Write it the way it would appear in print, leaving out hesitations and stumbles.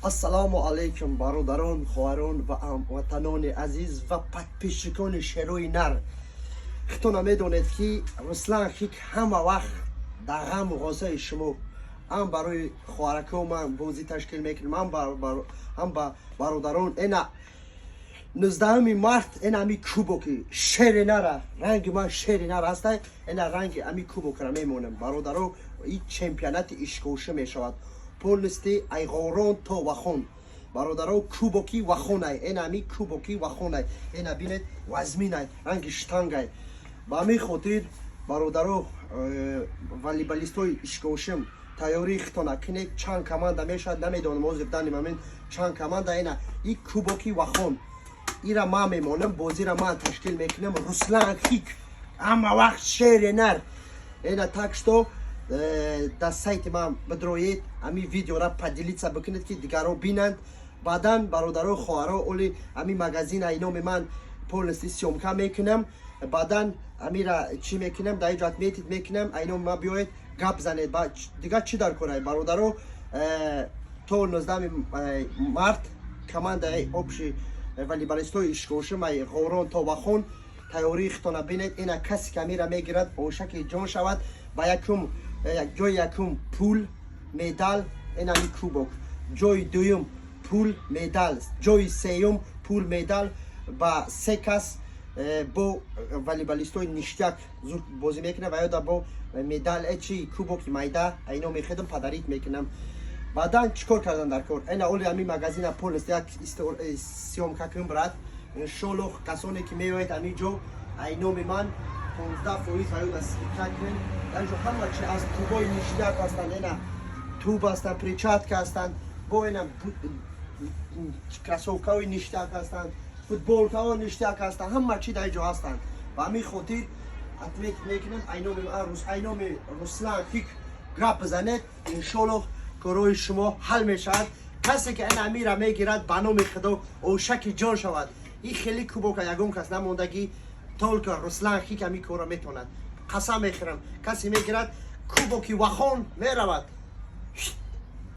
Ассалому алайкум, бародарон, хоҳарон ва ҳамватанони азиз ва подписчикони Шерои Нар. Худтона медонед, ки Руслан Хик ҳама вақт дар ғаму ғоссаи шумо. Ҳам барои хоҳаракҳо ман бозӣ ташкил мекунам, ҳам ба бародарон. Эна 19 март эна ами кубоки Шери Нара, ранги ман Шери Нар ҳастай, эна ранги ами кубокра мемонам. Бародаро, ин чемпионати Ишкошӣ мешавад, полностью ай Ғорон то Вахон. Бародаро, кубоки Вахонай, эна ами кубоки Вахонай, эна бинед, вазминай, ранги штангай. Ба ҳамин хотир, бародаро, волейболистои Ишкошим, тайёрии худтона кунед. Чанд команда мешавад, намедонам, ҳозир данный момент чанд команда. Эна и кубоки Вахон, ира ман мемонам, бозира ман ташкил мекунам. Руслан Хик ҳама вақт шери нар. Эна, так что дар сайти ман бидроед, ҳами видеора поделиться бикунед, ки дигарро бинанд. Баъдан, бародаро, хоҳаро, оли ҳами магазина иноми ман полностью съёмка мекунам. Баъдан амира чӣ мекунам, дар иҷо отметить мекунам, айноми ман биёед, гап занед. Дигар чӣ дар корай, бародаро? То 19 март командаи общий волейболистои Ишкошим, ай Ғорон то Вахон, тайёрии худтона бинед. Ина касе ки амира мегирад, ошаки ҷон шавад. Ба якум ҷои якум пул, медал, инами кубок, ҷои дуюм пул, медал, ҷои сеюм пул, медал. Ба се кас бо волейболистои ништяк зуд бозӣ мекунам ва ёда бо медал, чи кубоки майда айно мехедам, подарить мекунам. Баъдан чӣ кор кардан дар кор? Ина оли ҳами магазина полностью як съёмка кун, брат. Иншоллоҳ, касоне ки меояд ҳамин ҷо, ай номи ман 15% ва ёда скидка кунем. Дар ҷо ҳама чи аз тубои ништяк ҳастанд, ина туб ҳастанд, перчатка ҳастанд, бо ина кроссовкаҳои ништяк ҳастанд, футболкаҳо ништяк ҳастанд, ҳама чи дар ҷо ҳастанд. Ба ҳамин хотир отметить мекунем, ай номи Руслан Хик гап бизанед, иншоллоҳ корҳои шумо ҳал мешавад. Касе ки ин амира мегирад, ба номи Худо, ошаки ҷон шавад. Ин хеле кубока ягон кас намондагӣ, только Руслан Хик ҳамин корро метавонад. Қасам мехӯрам, касе мегирад, кубоки Вахон меравад.